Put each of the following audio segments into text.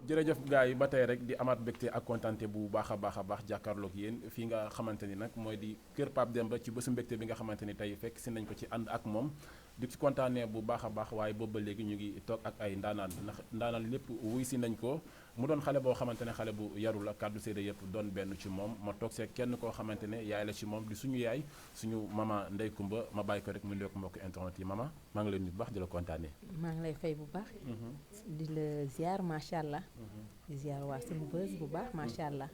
jërëjëf gars yi ba tey rek di amaat mbégte ak kontaante bu baax a baax jàkkaarloog yéen fii nga xamante ni nag mooy di kër Pape Demba ci bésu mbégte bi nga xamante ni tey fekk si nañ ko ci ànd ak moom di ci kontaanee bu baax a baax waaye boobu ba léegi ñu ngi toog ak ay ndaanaan ndax ndaanaan lépp wuy si nañ ko mu doon xale boo xamante ne xale bu yaru la kàddu séedé yëpp doon benn ci moom ma toog see kenn koo xamante ne yaay la ci moom di suñu yaay suñu mama Ndeye Coumba ma bàyyi ko rek mu ndekk mbokk internet yi mama maa ngi leen nuyu bu baax di la kontaanee. maa ngi lay fay bu baax. di la ziar macha allah. di ziar waa suñu bës bu baax macha allah.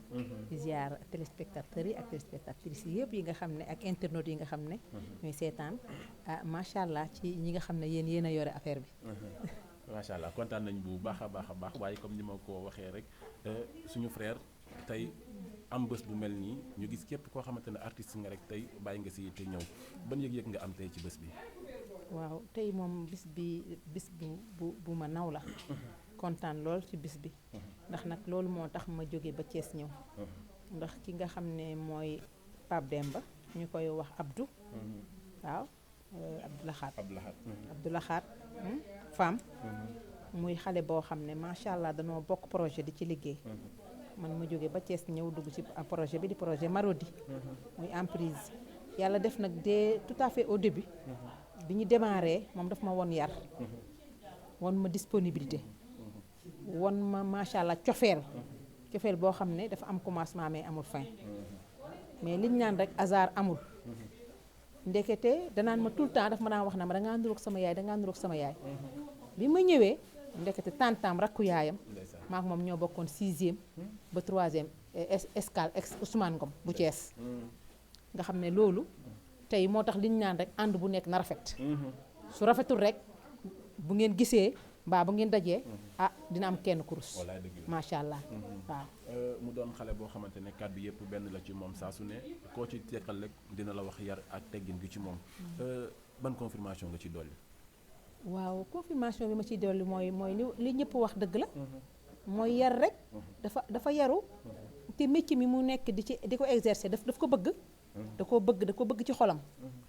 di ziar téléspectateurs yi ak téléspectatrices yi yëpp yi nga xam ne ak internautes yi nga xam ne. ñooy seetaan macha allah ci ñi nga xam ne yéen a yore affaire bi. macha allah kontaan nañ bu baax a baax waaye comme ni ma ko waxee rek suñu frère tey am bés bu mel nii ñu gis képp koo xamante ne artiste nga rek tey bàyyi nga si te ñëw ban yëg-yëg nga am tey ci bés bi. waaw tey moom bis bu ma naw la. kontaan lool ci bis bi. ndax nag loolu moo tax ma jóge ba Thiès ñëw. ndax ki nga xam ne mooy Pape Demba ñu koy wax Abdou. waaw Abdou Lahat femme. muy xale boo xam ne macha allah danoo bokk projet di ci liggéey. man ma jóge ba Thiès ñëw dugg ci projet bi di projet Marodi. muy emprise yàlla def nag dès tout à fait au début. bi ñu démarré moom daf ma won yar. won ma disponibilité. won ma macha allah cofeel boo xam ne dafa am commencement mais amul fin. mais liñ naan rek hasard amul. ndekete danaan ma tout le temps daf ma daan wax na ma dangaa nduroog sama yaay bi ma ñëwee ndekete tantam rakku yaayam maak moom ñoo bokkoon 6e ba 3e escale ex Ousmane Ngom bu Thiès. nga xam ne loolu tey moo tax liñ naan rek ànd bu nekk na rafet. su rafetul rek bu ngeen gisee mbaa bu ngeen dajee dina am kenn kurus. macha allah waaw. mu doon xale boo xamante ne kàddu yëpp benn la ci moom saa su ne koo ci teqal rek dina la wax yar ak teggin gi ci moom. ban confirmation nga ci dolli. waaw confirmation bi ma ciy dolli mooy li ñëpp wax dëgg la. mooy yar rek. dafa yaru. te métier mi mu nekk di ko exercer daf ko bëgg. da koo bëgg ci xolam.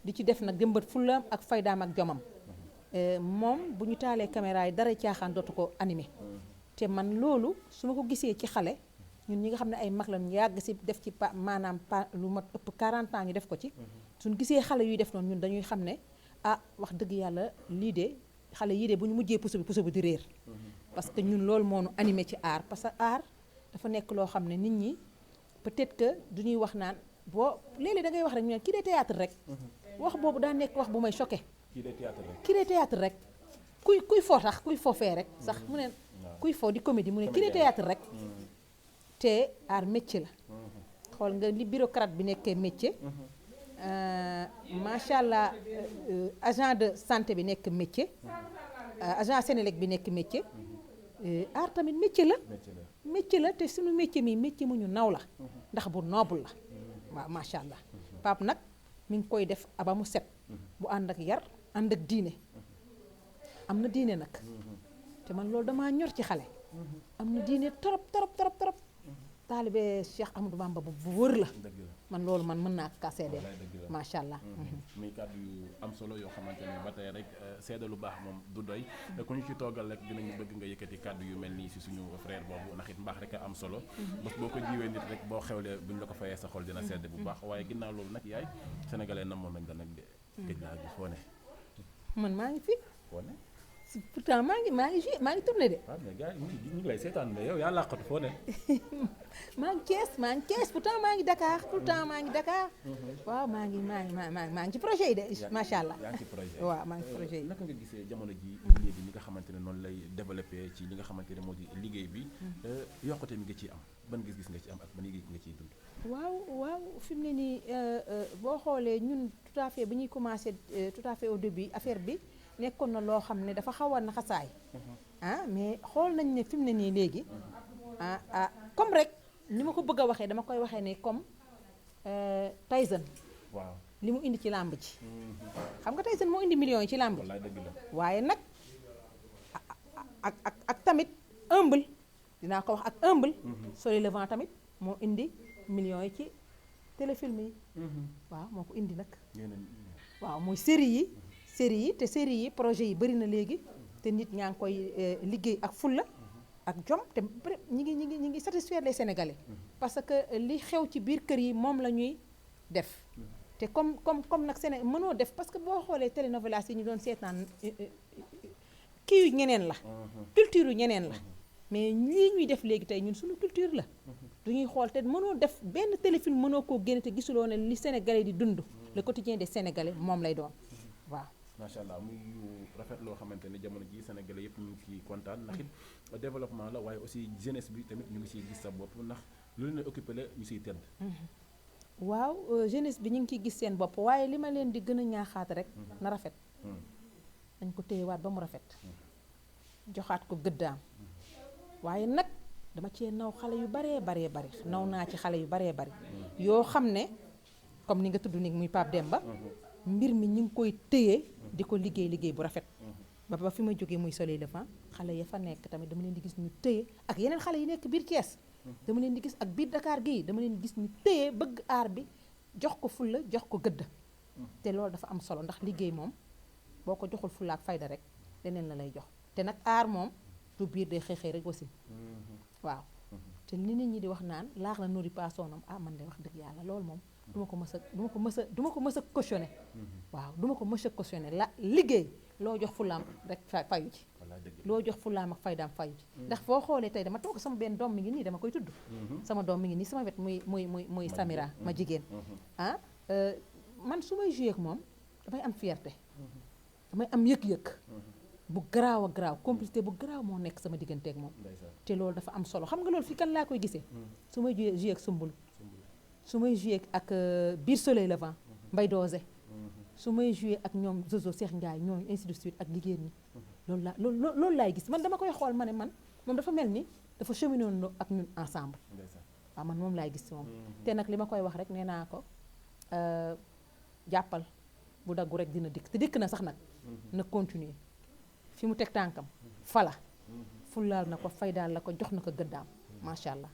di ci def nag jëmbat fullaam ak faydaam ak jomam. moom bu ñu taalee caméra yi dara caaxaan dootu ko animé. te man loolu su ma ko gisee ci xale ñun ñi nga xam ne ay mag la ñu yàgg si def ci maanaam lu mat ëpp 40 ans ñu def ko ci. suñu gisee xale yuy def noonu ñun dañuy xam ne wax dëgg yàlla lii de xale yii de bu ñu mujjee puso bi di réer. parce que ñun loolu moo nu animé ci art parce que art dafa nekk loo xam ne nit ñi peut-être que du ñuy wax naan boo léeg-léeg da ngay wax rek ñu ne kii de théâtre rek. wax boobu daa nekk wax bu may choqué. kii de théâtre rek kuy fo tax kuy fo fee rek sax mu ne kuy fo di comédie mu ne kii de théâtre rek. te art métier la. xool nga li bureaucrate bi nekkee métier. macha allah agent de santé bi nekk métier. agent Sénélec bi nekk métier. art tamit métier la te suñu métier mi métier mu ñu naw la. ndax bu noble la. waaw macha allah Pape nag mi ngi koy def aba mu set. bu ànd ak yar ànd ak diine. am na diine nag. te man loolu damaa ñor ci xale. am na diine trop. taalibe Cheikh Amadou Bamba bu wër la. man loolu man mën naa ka seedeel. macha allah. muy kàddu yu am solo yoo xamante ne ba tey rek seede lu baax moom du doy ku ñu ci toogal rek dinañu bëgg nga yëkkati kàddu yu mel nii si suñu frère boobu ndax it mbaax rek a am solo. bés boo ko jiwee nit rek boo xewlee buñ la ko fayee sa xol dina sedd bu baax waaye ginnaaw loolu nag yaay sénégalais namoon nañ la nag de. gëj naa gis foo ne. man maa ngi fi. foo ne. pourtant maa ngi tourné de. waaw mais gars yi ñu ngi lay seetaan mais yow yaa làqatu foo ne. maa ngi Thiès pourtant maa ngi Dakar waaw maa ngi ci projet yi de macha allah. yaa ngi ci projet yi waaw maa ngi ci projet yi. naka nga gisee jamono ji léegi li nga xamante ne noonu lay développé ci li nga xamante ne moo di liggéey bi yokkute mi nga ciy am ban gis-gis nga ci am ak ban liggéey nga ciy dund. waaw fi mu ne nii boo xoolee ñun tout à fait bi ñuy commencé tout à fait au début affaire bi. nekkoon na loo xam ne dafa xaw a naxasaay. mais xool nañ ne fi mu ne nii léegi comme rek ni ma ko bëgg a waxee dama koy waxee ne comme Tyson. waaw li mu indi ci làmb ji. xam nga Tyson moo indi millions yi ci làmb ji. waaye nag ak tamit humble dinaa ko wax ak humble. Soleil Levant tamit moo indi millions yi ci téléfilm yi. waaw moo ko indi nag. waaw mooy série yi te série yi projet yi bari na léegi te nit ñaa ngi koy liggéey ak fulla ak jom te ñi ngi satisfaire les Sénégalais parce que li xew ci biir kër yi moom la ñuy def te comme nag Séné mënoo def parce que boo xoolee télénovelas yi ñu doon seetaan kii yu ñeneen la culture yu ñeneen la mais lii ñuy def léegi tey ñun suñu culture la duñuy xool te mënoo def benn téléfilm mënoo koo génne te gisuloo ne li Sénégalais di dund le quotidien des Sénégalais moom lay doon waaw macha allah muy rafet loo xamante ne jamono ji Sénégalais yëpp ñu ngi ciy kontaan ndax it développement la waaye aussi jeunesse bi tamit ñu ngi siy gis sa bopp ndax lu leen occupé la ñu siy tedd waaw jeunesse bi ñu ngi ciy gis seen bopp waaye li ma leen di gën a ñaaxaat rek na rafet dañ ko téyewaat ba mu rafet joxaat ko gëddaam waaye nag dama cee naw xale yu baree bari naw naa ci xale yu baree bari yoo xam ne comme ni nga tudd ni muy Pape Demba mbir mi ñu ngi koy téye di ko liggéey bu rafet ba fi ma jógee muy Soleil Levant xale ya fa nekk tamit dama leen di gis ñu téye ak yeneen xale yi nekk biir Thiès dama leen di gis ak biir Dakar gii dama leen di gis ñu téye bëgg aar bi jox ko fulla jox ko gëdd te loolu dafa am solo ndax liggéey moom boo ko joxul fulla ak fayda rek leneen la lay jox te nag aar moom du biir day xëy rek aussi waaw te li nit ñi di wax naan laax la nourrit pas son homme man de wax dëgg yàlla loolu moom duma ko mës a cautionné waaw duma ko mës a cautionné la liggéey loo jox fulaam rek fayu ci loo jox fulaam ak faydaam fayu ci ndax foo xoolee tey dama toog sama benn doom mi ngi nii dama koy tudd sama doom mi ngi nii sama wet muy Samira ma jigéen man su may joué ak moom damay am fierté damay am yëg-yëg bu garaaw a garaaw complicité bu garaaw moo nekk sama digganteeg moom te loolu dafa am solo xam nga loolu fii kan laa koy gisee su may joué ak Sumbul su may joué ak biir Soleil Levant Mbay Doose su may joué ak ñoom Zozo Cheikh Ndiaye ñooñu ainsi de suite ak liggéey ñi loolu laay gis man dama koy xool ma ne man moom dafa mel ni dafa cheminoon ak ñun ensemble waaw man moom laay gis ci moom te nag li ma koy wax rek nee naa ko jàppal bu daggu rek dina dikk te dikk na sax nag na continuer fi mu teg tànkam fala fullaal na ko faydaal la ko jox na ko gëddaam macha allah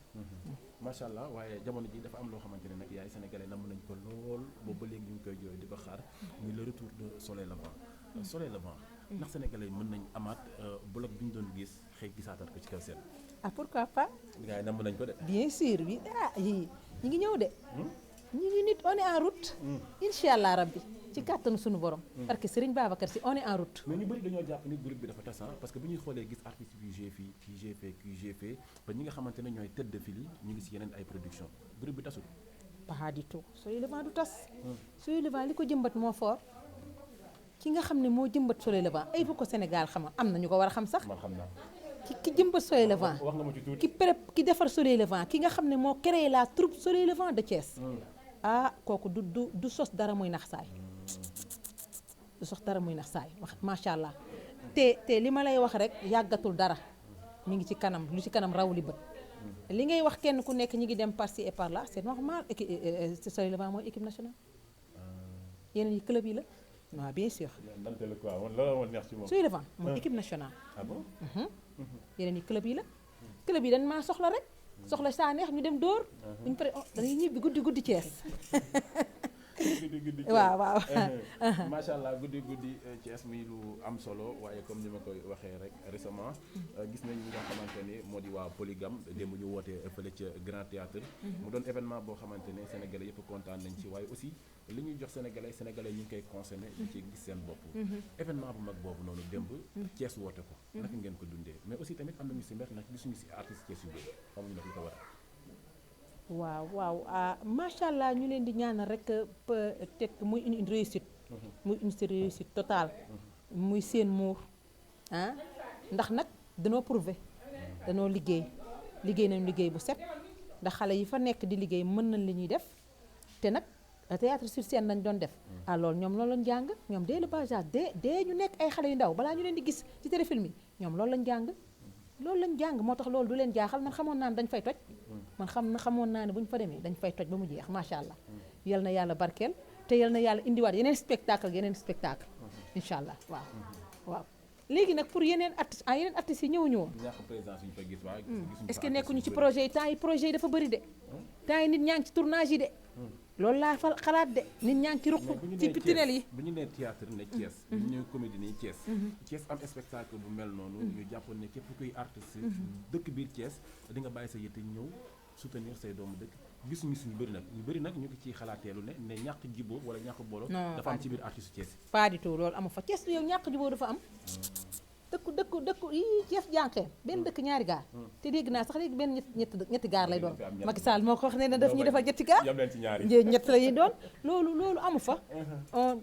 macha allah waaye jamono ji dafa am loo xamante ne nag yaay sénégalais namm nañ ko lool boobu ba léegi ñu ngi koy jooy di ko xaar muy le retour de Soleil Levant Soleil Levant ndax sénégalais yi mën nañ amaat bloc bi ñu doon gis xëy gisaatat ko ci kaw seen pourquoi pas gars yi namm nañ ko de bien sûr bi yii ñu ngi ñëw de ñu ngi nit on est en route incha allah rabbi ci kàttanu suñu borom parce que Serigne Babacar Sy on est en route mais ñu bëri dañoo jàpp ni groupe bi dafa tas parce que bu ñuy xoolee gis artistes bi GFE ba ñi nga xamante ne ñooy tête de file yi ñu ngi si yeneen ay production groupe bi tasul pas du tout Soleil Levant du tas Soleil Levant li ko jëmbat moo fort ki nga xam ne moo jëmbat Soleil Levant ay bu ko Sénégal xama am na ñu ko war a xam sax man xam naa ki jëmbat Soleil Levant wax nga ma ci tuuti ki defar Soleil Levant ki nga xam ne moo créé la troupe Soleil Levant de Thiès kooku du sos dara muy nax saay du sos dara muy nax saay wax macha allah te li ma lay wax rek yàggatul dara mi ngi ci kanam lu ci kanam raw li bët li ngay wax kenn ku nekk ñi ngi dem par ci et par là c'est normal Soleil Levant mooy équipe nationale yeneen yi club yi la waaw bien sûr Soleil Levant mooy équipe nationale yeneen yi club yi la club yi dañ maa soxla rek soxla saa neex ñu dem dóor buñu pare dañuy ñibbi guddi Thiès waaw macha allah guddi Thiès muy lu am solo waaye comme ni ma koy waxee rek récemment gis nañ ñi nga xamante ne moo di waa Polygame démb ñu wootee fële ca Grand Théâtre mu doon événement boo xamante ne sénégalais yëpp kontaan nañ ci waaye aussi li ñuy jox sénégalais ñu ngi koy consommé di ci gis seen bopp événement bu mag boobu noonu démb Thiès woote ko naka ngeen ko dundee mais aussi tamit am nañu si mbir nag gisuñu si artiste Thiès yu bëri xamuñu nag li ko waral waaw macha allah ñu leen di ñaanal rek peut-être muy une réussite muy une réussite totale muy seen muur ndax nag danoo prouver danoo liggéey nañu liggéey bu set ndax xale yi fa nekk di liggéey mën nañ li ñuy def te nag théâtre sur scène lañ doon def loolu ñoom loolu lañ jàng ñoom dès le bas âge dès ñu nekk ay xale yu ndaw balaa ñu leen di gis ci téléfilm yi ñoom loolu lañ jàng moo tax loolu du leen jaaxal man xamoon naa ne dañ fay toj xamoon naa ne bu ñu fa demee dañ fay toj ba mu jeex macha allah yal na yàlla barkeel te yal na yàlla indiwaat yeneen spectacle incha allah waaw léegi nag pour yeneen artistes yi ñëwuñu woon est-ce que nekkuñu ci projet yi temps yi projet yi dafa bëri de temps yi nit ñaa ngi ci tournage yi de loolu laa fa xalaat de nit ñaa ngi ci ruq ci pitinel yi. bu ñu nee théâtre ne Thiès. bu ñu nee comédie ne Thiès. Thiès am spectacle bu mel noonu. ñu jàppoon ne képp kuy artiste. dëkk biir Thiès di nga bàyyi sa yitte ñëw soutenir say doomu dëkk. gisuñu suñu bëri nag ñu ngi ciy xalaateelu ne ñàkk jiboo wala ñàkk booloo. dafa am ci biir artiste Thiès. pas du tout loolu amu fa Thiès yow ñàkk jiboo dafa am. dëkku yii Thiès jànqeen benn dëkk ñaari gaar. te dégg naa sax léegi benn ñetti gaar lay doon. Macky Sall moo ko wax ne daf ñu defal ñetti gaar. yam leen ci ñaari ñett la ñuy doon loolu amu fa.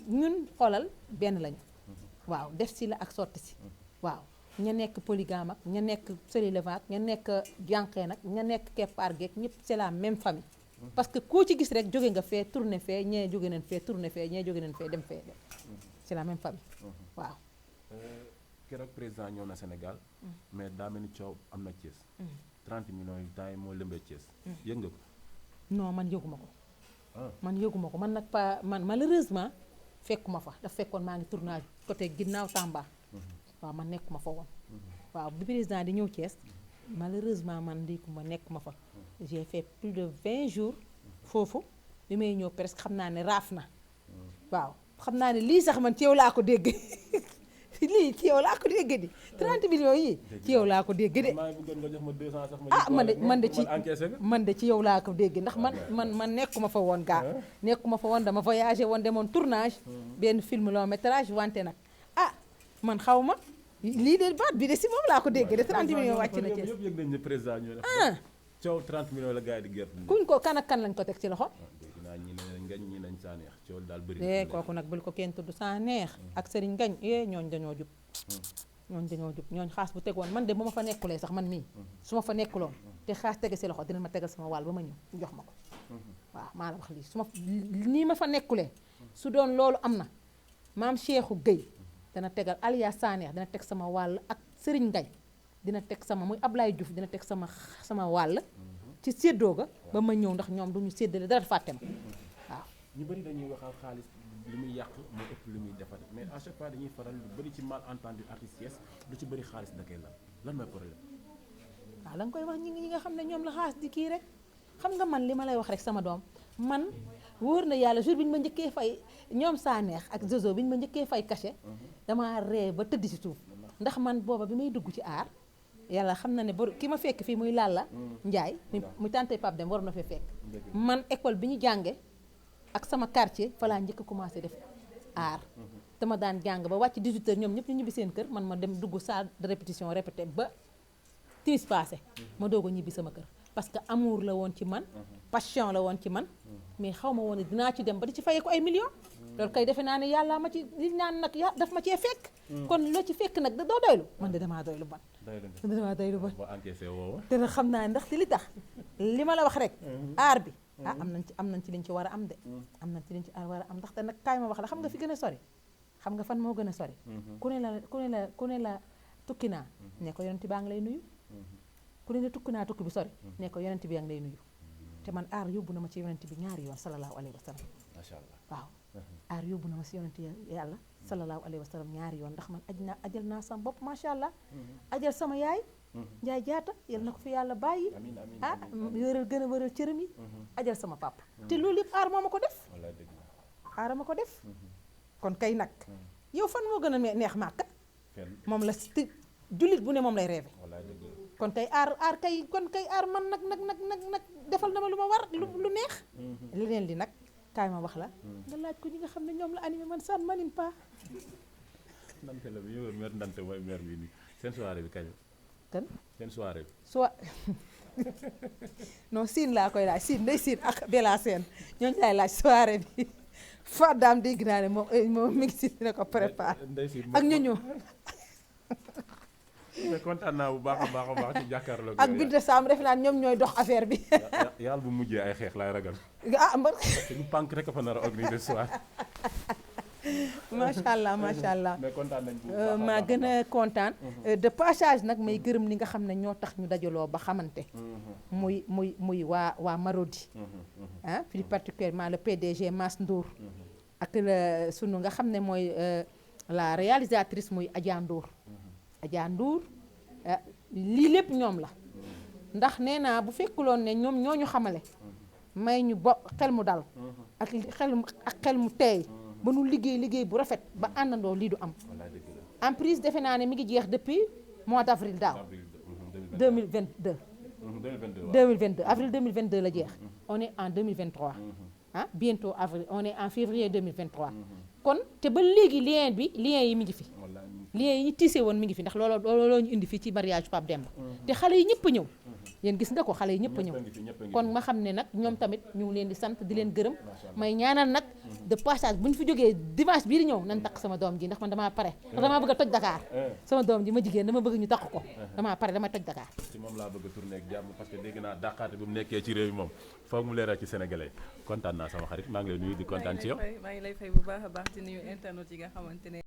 ñun xoolal benn lañu. waaw def si la ak sotti si. waaw ña nekk polygame ak ña nekk célibat ak ña nekk jànqeen ak ña nekk keppaar geek ñëpp c'est la même famille. parce que koo ci gis rek jóge nga fee tourné fee ñee jóge nañ fee tourné fee ñee jóge nañ fee dem fee dem. c'est la même famille. waaw. keroog président ñëw na Sénégal. mais daa mel ni coow am na Thiès. 30 millions yu temps yi moo lëmbee Thiès. yëg nga ko. non man yëguma ko. man yëguma ko man nag pas man malheureusement fekkuma fa daf fekkoon maa ngi tournage côté ginnaaw Tamba. waaw man nekkuma fa woon. waaw bi président di ñëw Thiès malheureusement man nekkuma fa. j'ai fait plus de 20 jours foofu bi may ñëw presque xam naa ne raaf na. waaw xam naa ne lii sax man ci yow laa ko dégg. lii ci yow laa ko dégg di 30 millions yi ci yow laa ko dégg de. ah man de ci yow laa ko dégg ndax man nekkuma fa woon gaa. nekkuma fa woon dama voyagé woon demoon tournage. benn film long métrage wante nag man xaw ma lii de baat bi de si moom laa ko dégg de 30 millions wàcc na ci. yëpp yëg nañ ne président ñu coow 30 millions la gars yi di gerte. kuñ ko kan ak kan lañ ko teg ci loxo. ñi ne ngañ ñi nañ saa neex coow daal bëri. kooku nag bul ko kenn tudd saa neex ak sëriñ ngañ ñooñ dañoo jub. ñooñ xaas bu tegoon man de bu ma fa nekkulee sax man mii su ma fa nekkuloon te xaas tege si loxo dina ma tegal sama wàll ba ma ñëw jox ma ko. waaw maa la wax lii su ma nii ma fa nekkulee su doon loolu am na maam Cheikhou Gueye dana tegal alias Saneex dina teg sama wàll ak sëriñ ngañ dina teg sama muy Ablaye Diouf dina teg sama wàll ci séddoo ga ba ma ñëw ndax ñoom duñu séddale dara fàtte ma waaw. ñu bëri dañuy waxal xaalis li muy yàq moo ëpp li muy defar mais à chaque fois dañuy faral lu bëri ci malentendu artistes lu ci bëri xaalis da koy lan mooy problème. waaw la nga koy wax ñi nga xam ne ñoom la xaalis di kii rek xam nga man li ma lay wax rek sama doom man wóor na yàlla jour bi ñu ma njëkkee fay ñoom Saneex ak Zozo bi ñu ma njëkkee fay cachet damaa ree ba tëdd ci suuf ndax man booba bi may dugg ci aar yàlla xam na ne ki ma fekk fii muy Lalla Ndiaye muy tante Pape Dem waroon na fee fekk man école bi ñu jànge ak sama quartier fa laa njëkk commencé def aar dama daan jàng ba wàcc 18h ñoom ñëpp ñu ñibbi seen kër man ma dem dugg salle de répétition répété ba timis passé ma doog a ñibbi sama kër parce que amour la woon ci man passion la woon ci man mais xaw ma woon ne dinaa ci dem ba di ci fayee ko ay millions loolu kay defe naa ne yàlla ma ci li naan nag daf ma cee fekk kon loo ci fekk nag doo doylu man de damaa doylu ban te nag xam naa ndax ci li tax li ma la wax rek aar bi am nañ ci liñ ci war a am de am nañ ci liñ ci war a am ndaxte nag kaay ma wax la xam nga fi gën a sori xam nga fan moo gën a sori ku ne la tukki naa ne ko yonent baa ngi lay nuyu ku ne la tukki naa tukki bi sori ne ko yonent bi yaa ngi lay nuyu te man aar yóbbu na ma ci yonent bi ñaari yoon sallallahu alayhi wa sallam macha allah waaw aar yóbbu na ma si yonent yàlla sallallahu alayhi wa sallam ñaari yoon ndax man ajal naa sama bopp macha allah ajal sama yaay njaay jaata yal na ko fi yàlla bàyyi wëral gën a wëral cërëm yi ajal sama papa te loolu yëpp aar moo ma ko def aar ma ko def kon kay nag yow fan moo gën a neex màkka moom la jullit bu ne moom lay rêvé kon kay aar kay aar man nag defal na ma lu ma war lu neex leneen li nag kaay ma wax la nga laaj ko ñi nga xam ne ñoom la animé man san manin pa ndante la bi yow mer ndante mooy mer bi nii seen soirée bi kañ kan seen soirée bi non siin laa koy laaj siin day siin ak Bella Sène ñooñu laay laaj soirée bi Fadam dégg naa ne moom mi ngi si dina ko préparé ak ñooñu mais kontaan naa bu baax a baax ci jàkkaarloo ak Binta Sam defe naa ñoom ñooy dox affaire bi yàlla bu mujjee ay xeex laay ragal mba ñu pànk rek a fa nar a organiser soir macha allah mais kontaan nañ maa gën a kontaan de passage nag may gërëm ni nga xam ne ñoo tax ñu dajaloo ba xamante muy waa Marodi plus particulièrement le PDG Mass Ndour ak sunu nga xam ne mooy la réalisatrice muy Adja Ndour lii lépp ñoom la ndax nee naa bu fekkuloon ne ñoom ñoo ñu xamale may ñu xel mu dal ak xel mu teey ba nu liggéey bu rafet ba àndandoo lii du am en plus defe naa ne mi ngi jeex depuis mois d' avril daaw 2022 avril 2022 la jeex on est en 2023 ah bientôt avril on est en février 2023 kon te ba léegi lien yi mi ngi fi lien yi ñu tiisee woon mi ngi fi ndax looloo ñu indi fii ci mariage Pape Demba te xale yi ñëpp a ñëw yéen gis nga ko xale yi ñëpp a ñëw kon ma xam ne nag ñoom tamit ñu ngi leen di sant di leen gërëm may ñaanal nag de passage bu ñu fi jógee dimanche bii di ñëw nañ takk sama doom ji ndax man damaa pare ndax damaa bëgg a toj Dakar sama doom ji ma jigéen dama bëgg ñu takk ko damaa pare dama toj Dakar ci moom laa bëgg a tourné ak jàmm parce que dégg naa dàqaate bu mu nekkee ci réew mi moom foog mu leeral ci sénégalais kontaan naa sama xarit maa ngi lay nuyu di kontaan ci yow maa ngi lay fay bu baax a baax di nuyu internet yi nga xamante ne